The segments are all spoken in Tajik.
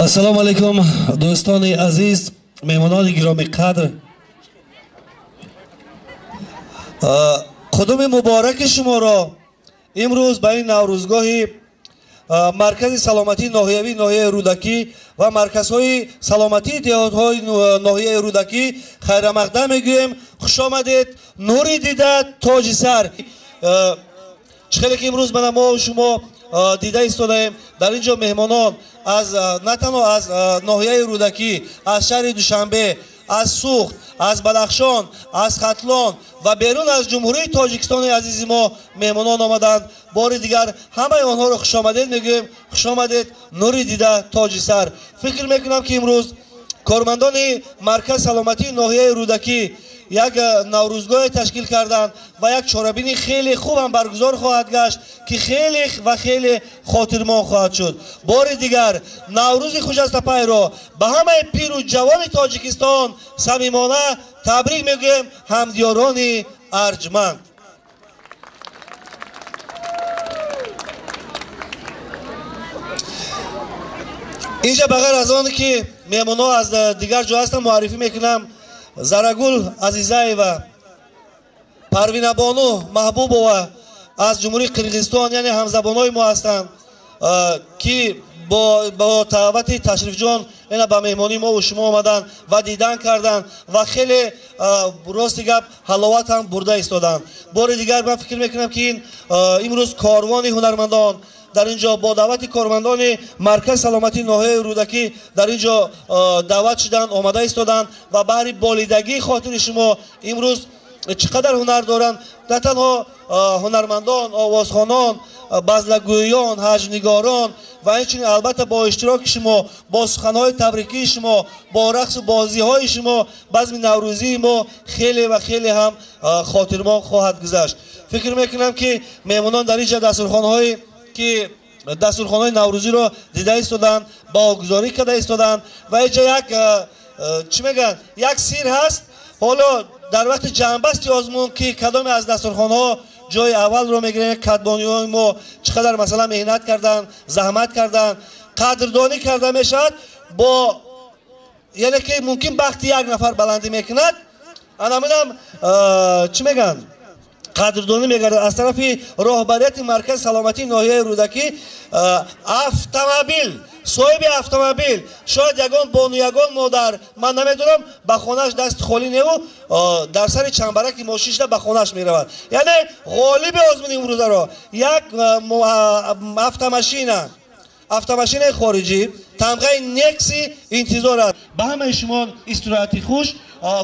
Ассалому алайкум, дӯстони азиз, меҳмонони гиромиқадр. Қудуми мубораки шуморо имрӯз ба ин наврӯзгоҳи маркази саломатии ноҳиявии ноҳияи Рӯдакӣ ва марказҳои саломатии деҳотҳои ноҳияи Рӯдакӣ хайрамақдам мегӯем. Хуш омадед, нури дида, тоҷи сар. Чӣ хеле ки имрӯз мана мо шумо дида истодаем, дар ин ҷо меҳмонон аз на танҳо аз ноҳияи Рӯдакӣ, аз шаҳри Душанбе, аз Суғд, аз Бадахшон, аз Хатлон ва берун аз Ҷумҳурии Тоҷикистони азизи мо меҳмонон омаданд. Бори дигар ҳамаи онҳоро хушомадед мегӯем. Хушомадед, нури дида, тоҷи сар. Фикр мекунам, ки имрӯз кормандони маркази саломатии ноҳияи Рӯдакӣ як наврӯзгоҳе ташкил карданд ва як чорабини хеле хубам баргузор хоҳад гашт, ки хеле ва хеле хотирмон хоҳад шуд. Бори дигар наврӯзи хуҷастапайро ба ҳамаи пиру ҷавони Тоҷикистон самимона табрик мегӯем, ҳамдиёрони арҷманд. Инҷа ба ғайр аз он ки меҳмонҳо аз дигар ҷо ҳастанд, муаррифӣ мекунам: Зарагул Азизаева, Парвинабону Маҳбубова аз Ҷумҳурии Қирғизистон, яъне ҳамзабонҳои мо ҳастанд, ки бо даъвати Ташрифҷон ина ба меҳмонии мо шумо омаданд ва дидан карданд ва хеле рости гап ҳаловат ҳам бурда истоданд. Бори дигар ман фикр мекунам, ки ин имрӯз корвони ҳунармандон дар ин ҷо бо даъвати кормандони маркази саломатии ноҳияи Рӯдакӣ дар ин ҷо даъват шуданд, омада истоданд ва баҳри болидагии хотири шумо имрӯз чӣ қадар ҳунар доранд. На танҳо ҳунармандон, овозхонон, базлагӯён, ҳаҷнигорон ва инчунин албатта бо иштироки шумо, бо суханҳои табрикии шумо, бо рақсу бозиҳои шумо базми наврӯзии мо хеле ва хеле ҳам хотирмон хоҳад гузашт. Фикр мекунам, ки меҳмонон дар ин ҷо дастурхонҳои ки дастурхонаи наврӯзиро дида истоданд, баҳогузорӣ карда истоданд ва инҷа як чӣ мегӯянд, як сир ҳаст. Ҳоло дар вақти ҷамъбасти озмун, ки кадоме аз дастурхонаҳо ҷои аввалро мегиранд, кадбониҳои мо чӣ қадар масалан меҳнат карданд, заҳмат карданд, қадрдонӣ карда мешавад, бо яъне ки мумкин бахти як нафар баландӣ мекунад, анаминам чӣ мегӯянд, қадрдонӣ мегардад аз тарафи роҳбарияти маркази саломатии ноҳияи Рӯдакӣ. Автомобил, соҳиби автомобил, шояд ягон бону, ягон модар, ман намедонам, ба хонааш дасти холӣ неву дар сари чамбараки мошин шуда ба хонааш меравад. Яъне ғолиби озмуни имрӯзаро як автомашина, автомашинаи хориҷӣ тамғаи Некси интизор аст. Ба ҳамаи шумо истироҳати хуш,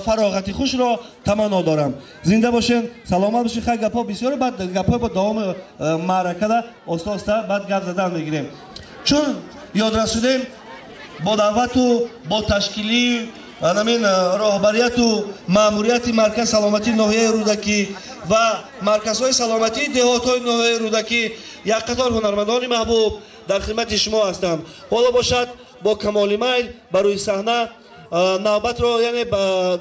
фароғати хушро таманно дорам. Зинда бошен, саломат бошен. Хай, гапҳо бисёр, баъд гапҳои бо давоми маъракада оста оста баъд гап задан мегирем. Чун ёд расудем, бо даъвату бо ташкилии анамин роҳбарияту маъмурияти маркази саломатии ноҳияи Рӯдакӣ ва марказҳои саломатии деҳотҳои ноҳияи Рӯдакӣ як қатор ҳунармандони маҳбуб дар хидмати шумо ҳастам. Ҳоло бошад, бо камоли майл ба рӯи саҳна навбатро, яъне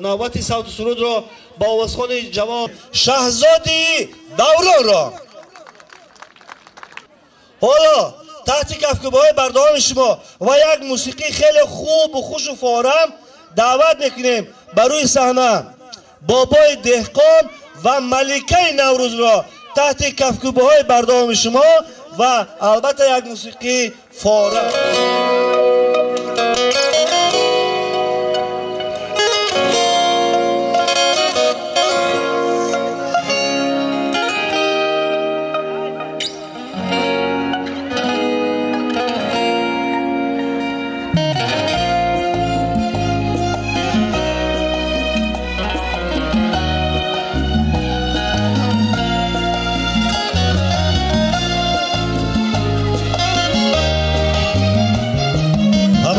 навбати савту сурудро ба овозхони ҷавон Шаҳзоди Давронро ҳоло таҳти кафкӯбиҳои бардавоми шумо ва як мусиқии хеле хубу хушу форам даъват мекунем ба рӯи саҳна бобои деҳқон ва маликаи наврӯзро таҳти кафкӯбиҳои бардавоми шумо ва албатта як мусиқии форам.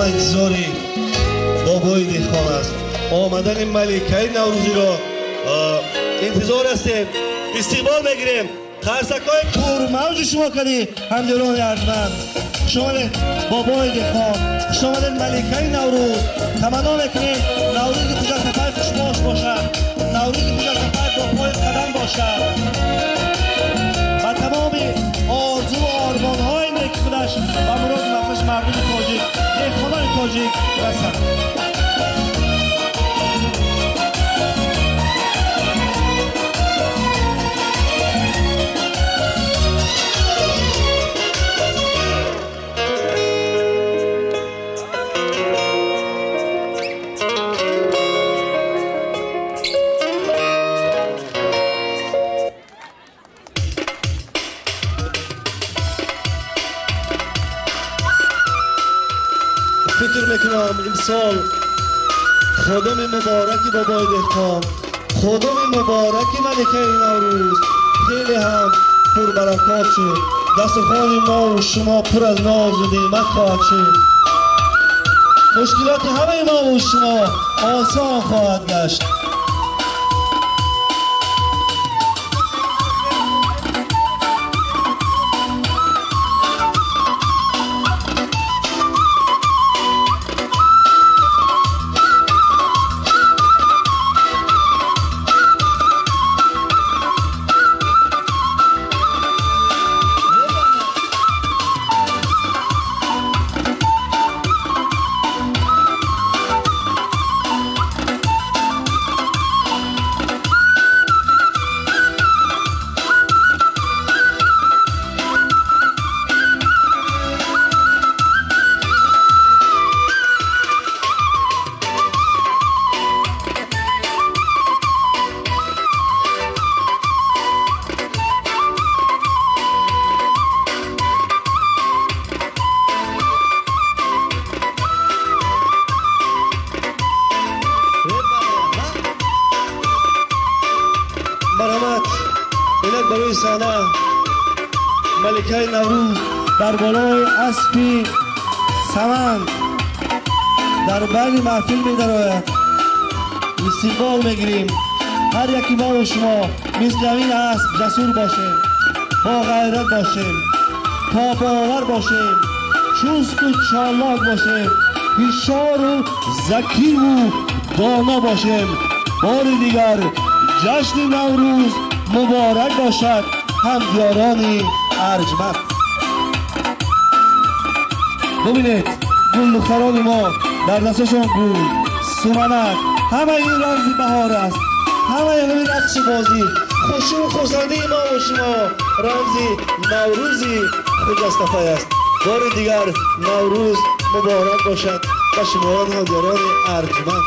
Интизори бобои деҳқон аст. Омадани маликаи наврӯзиро интизор ҳастем, истиқбол мегирем. Қарсакҳои пурмавҷи шумо кардӣ, ҳамдиёрони арҷманд. Хушомадед, бобои деҳқон, хушомадед, маликаи наврӯз. Таманно мекунем, наврӯзи хуҷастапай хушбош бошад, наврӯзи хуҷастапай бо пои қадам бошад ва тамоми орзуву ормонҳои неки худаш ба муроди мақсадаш. Мардуми тоҷик, деҳқонони тоҷик расад. فکر میکنم امسال خدم مبارکی بابای دهقان، خدم مبارکی ملکه نوروز خیلی هم پربرکات شد. دسترخوان ما و شما پر از ناز و نعمت خواهد شد. مشکلات همه ما و شما آسان خواهد گشت. ملکه نوروز در بالای اسبی سمند در بین محفل می درآید. استقبال میگیریم. هر یکی ما و شما مثل این اسب جسور باشیم، با غیرت باشیم، تاب‌آور باشیم، چست و چالاک باشیم، هوشیار و ذکی و دانا باشیم. بار دیگر جشن نوروز مبارک باشد همدیاران ارجمند. ببینید گل دختران ما در دستشون گل، سمنک، همه این رمز بهار است، همه این رقص بازی، خوشی و خرسندی ما و شما رمز نوروزی خجسته است. بار دیگر نوروز مبارک باشد به شما همدیاران ارجمند.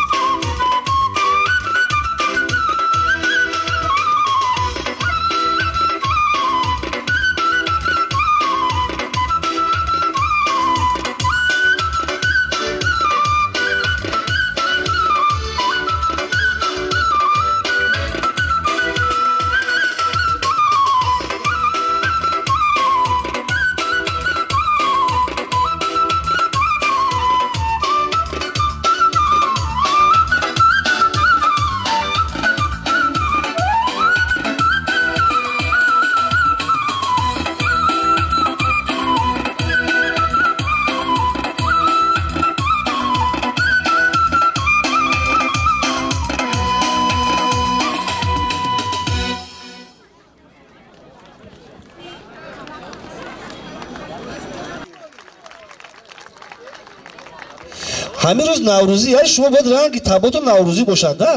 ҳамин рӯз наврӯзӣ, яъне шумо бояд ранги таботон наврӯзӣ бошад, да?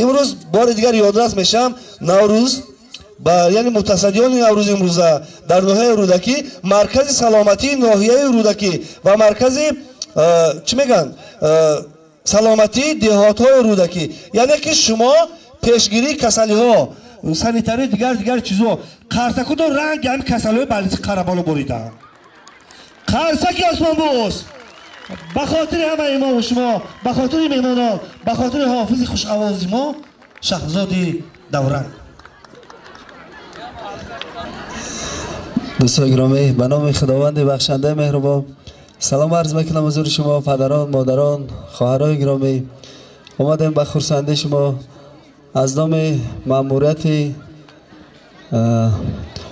Имрӯз бори дигар ёдрас мешавам, Наврӯз яъне мутасаддиёни Наврӯз имрӯза дар ноҳияи Рӯдакӣ, маркази саломатии ноҳияи Рӯдакӣ ва маркази чӣ мегӯянд, саломатии деҳотҳои Рӯдакӣ, яъне ки шумо пешгирии касалиҳо, санитарии дигар дигар чизҳо, қарсакудо ранги ҳамин касалиҳои балиси қараболо боридаанд. қарсаки осмонбӯс ба хотири ҳамаи мо ва шумо, ба хотири меҳмонон, ба хотири ҳофизи хушовози мо Шаҳзоди Давран. Дӯстони гиромӣ, ба номи Худованди бахшандаи меҳрубон салом арз мекунам ҳузури шумо, падарон, модарон, хоҳарони гиромӣ. Омадем ба хурсандии шумо аз номи маъмурияти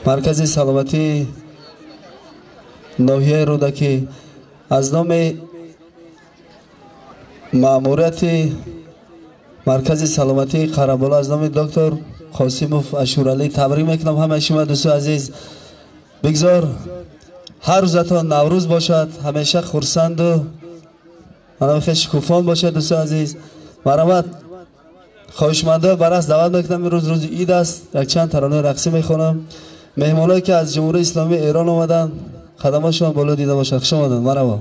маркази саломатии ноҳияи Рӯдакӣ, аз номи маъмурияти маркази саломатии Қарабола, аз номи доктор Қосимов Ашуралӣ табрик мекунам ҳамаи шумо дӯстони азиз. Бигзор Ҳар рӯзатон Наврӯз бошад, ҳамеша хурсанду манам шукуфон бошад, дӯстони азиз. Марҳамат, хоҳишмандои ба рақс даъват мекунам. Имрӯз рӯзи ид аст, якчанд таронаи рақсӣ мехонам. Меҳмоное ки аз Ҷумҳурии Исломии Эрон омаданд, қадамҳошон боло дида бошад. Хуш омаданд, марҳабо.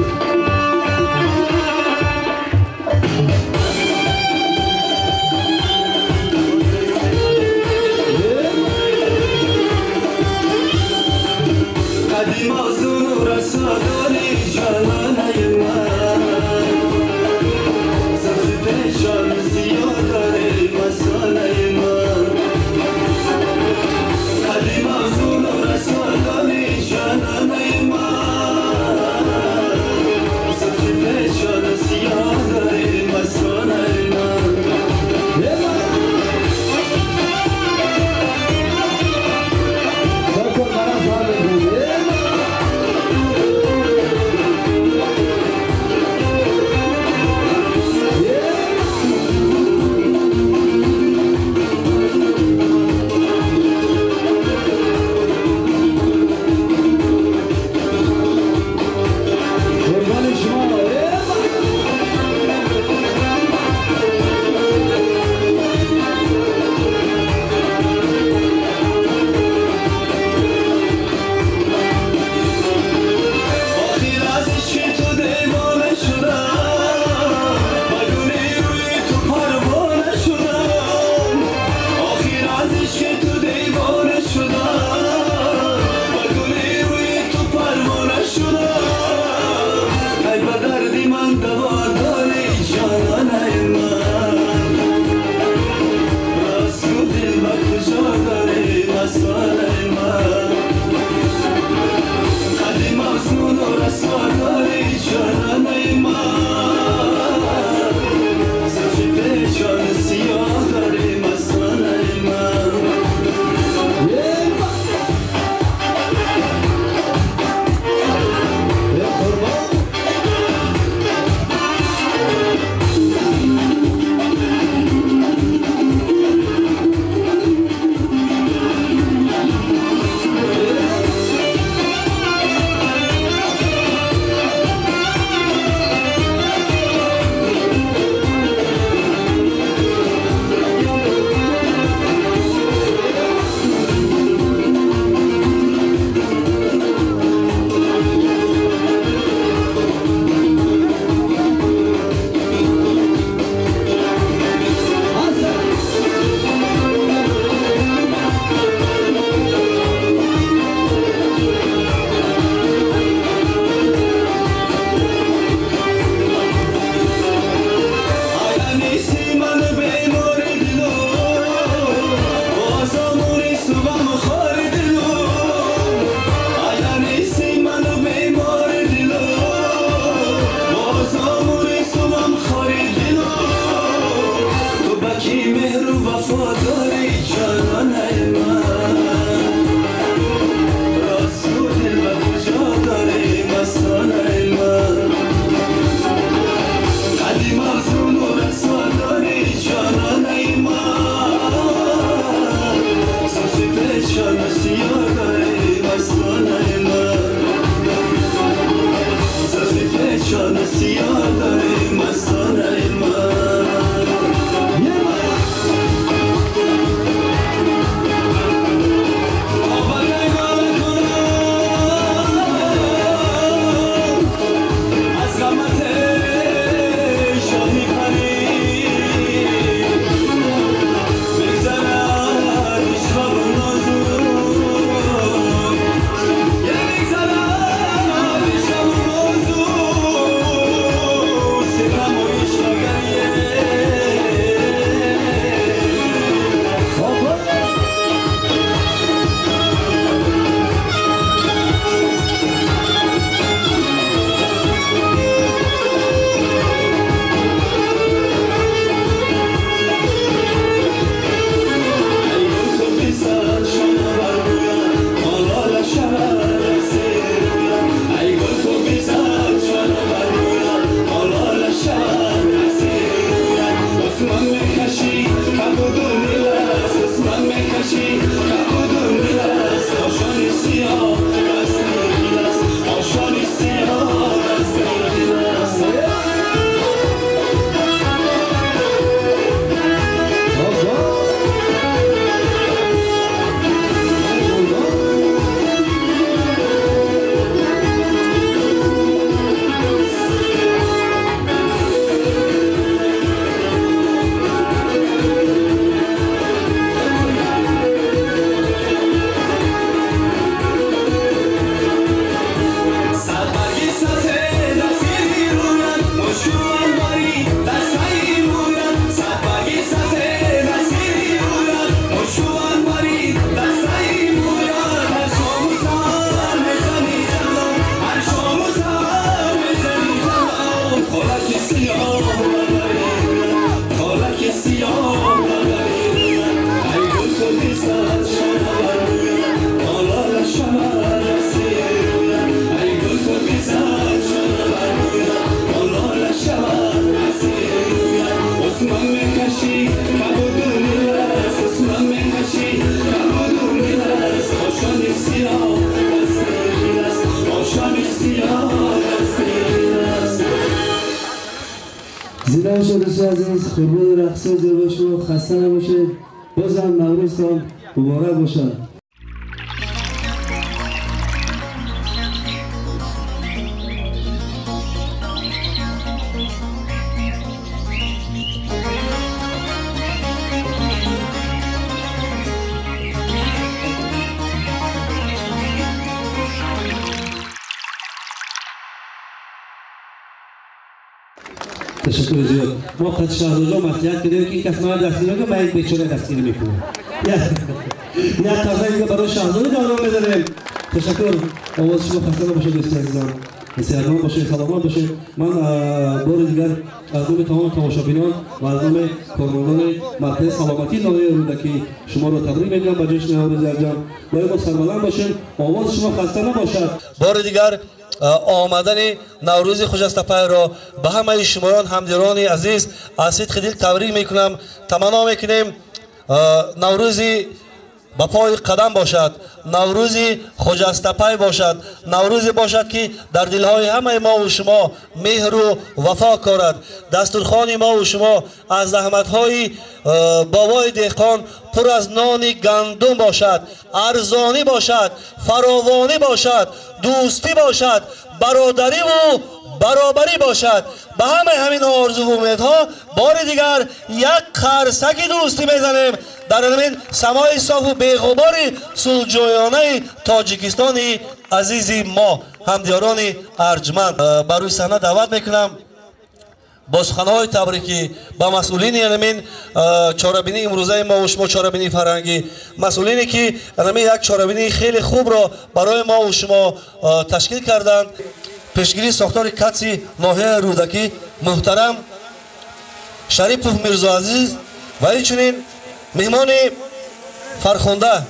من. قربون رقص زیبا شما، خسته نباشید. بازم نوروزتان مبارک باشد. تشکر زیاد. ما قد شهرزاد مصلحت کردیم که این کس مرا دستگیر نکنه، من یک بیچاره دستگیر میکنم. یک تازه دیگه برای شهرزاد دارم میزنیم. تشکر. آواز شما خسته نباشید دوستان عزیزم. سلام باشید، سلامت باشید. من بار دیگر از نام تمام تماشابینان و از نام کارمندان مرکز سلامتی ناحیه رودکی شما را تبریک میگم به جشن نوروز ارجمند. باید ما سربلند باشیم. آواز شما خسته نباشد. بار دیگر آمدن نوروز خوجسته‌پای را به همه شمایان همدلان عزیز از صدق دل تبریک میکنم. تمنا میکنیم نوروزی به پای قدم باشد، نوروزی خوجسته‌پای باشد، نوروزی باشد که در دلهای همه ما و شما مهر و وفا کارد. دستورخوان ما و شما از زحمت‌های بابای دهقان پر از نان گندم باشد، ارزانی باشد، فراوانی باشد، دوستی باشد، برادری و برابری باشد. به همه همین آرزو و امیدها بار دیگر یک خرسک دوستی میزنیم در همین سمای صاف و بی‌غبار صلح‌جویانه تاجیکستان عزیز ما. همدیاران ارجمند، بر روی صحنه دعوت میکنم با سخنهای تبریکی با مسئولین همین چاربینی امروزه ما و شما، چاربینی فرهنگی، مسئولینی که همین یک چاربینی خیلی خوب را برای ما و شما تشکیل کردند. پیشگیری ساختار کتسی ناحیه رودکی محترم شریپوف میرزا عزیز و اینچنین مهمان فرخنده،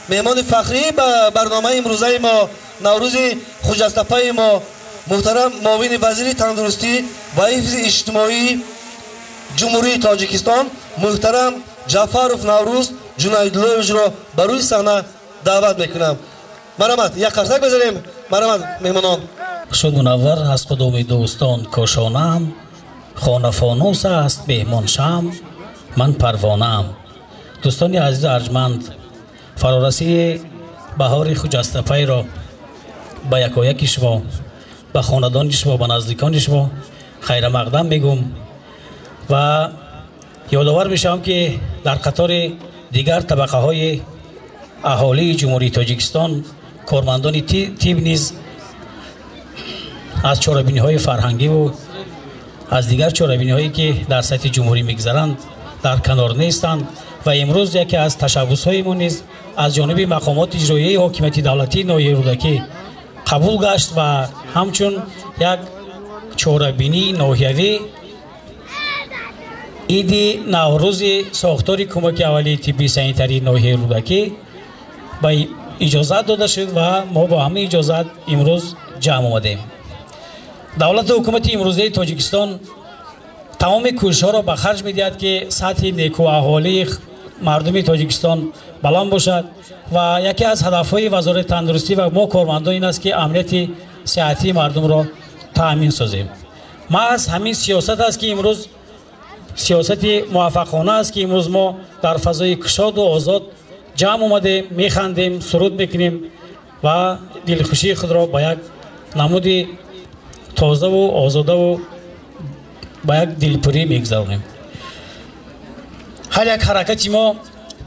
مهمان فخری به برنامه امروزه ما، نوروز خوجسته‌پای ما، محترم معاون وزیر تندرستی و حفظ اجتماعی جمهوری تاجیکستان محترم جعفروف نوروز جنایدلویج را بر روی صحنه دعوت میکنم. مرحمت، یک قرصک بزنیم. مرحمت مهمانان. Шуд мунаввар аз қудуми дӯстон кошонаам, хона фонус аст, меҳмон шамъ, ман парвонаам. Дӯстони азизу арҷманд, фарорасии баҳори хуҷастапайро ба якояки шумо, ба хонадони шумо, ба наздикони шумо хайрамақдам мегӯм ва ёдовар мешавам, ки дар қатори дигар табақаҳои аҳолии Ҷумҳурии Тоҷикистон кормандони тиб низ аз чорабиниҳои фарҳангиву аз дигар чорабиниҳое, ки дар сатҳи ҷумҳурӣ мегузаранд, дар канор нестанд. Ва имрӯз яке аз ташаббусҳои мо низ аз ҷониби мақомоти иҷроияи ҳокимияти давлатии ноҳияи Рӯдакӣ қабул гашт ва ҳамчун як чорабинии ноҳиявӣ иди Наврӯзи сохтори кӯмаки аввалии тиббии санитарии ноҳияи Рӯдакӣ ба иҷозат дода шуд ва мо бо ҳамин иҷозат имрӯз ҷамъ омадем. Давлату ҳукумати имрӯзаи Тоҷикистон тамоми кӯшишҳоро ба харҷ медиҳад, ки сатҳи некӯаҳолии мардуми Тоҷикистон баланд бошад, ва яке аз ҳадафҳои Вазорати тандурустӣ ва мо кормандон ин аст, ки амнияти сиҳатии мардумро таъмин созем. Маҳз ҳамин сиёсат аст, ки имрӯз сиёсати муваффақона аст, ки имрӯз мо дар фазои кушоду озод ҷамъ омадем, механдем, суруд мекунем ва дилхушии худро ба як намуди тозаву озодаву ба як дилпурӣ мегузаронем. Ҳар як ҳаракати мо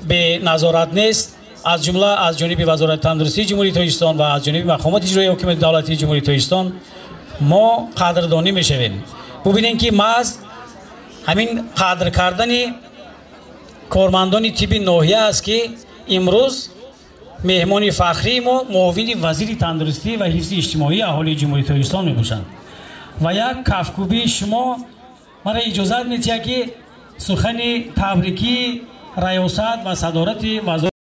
беназорат нест, аз ҷумла аз ҷониби Вазорати тандурустии Ҷумҳурии Тоҷикистон ва аз ҷониби мақомоти иҷроияи ҳокимияти давлатии Ҷумҳурии Тоҷикистон мо қадрдонӣ мешавем. Бубинем, ки маҳз ҳамин қадр кардани кормандони тибби ноҳия аст, ки имрӯз меҳмони фахрии мо муовини вазири тандурустӣ ва ҳифзи иҷтимоии аҳолии Ҷумҳурии Тоҷикистон мебошанд. Ва як кафкӯбии шумо мара иҷозат медиҳад, ки сухани табрикии раёсат ва садорати вазорат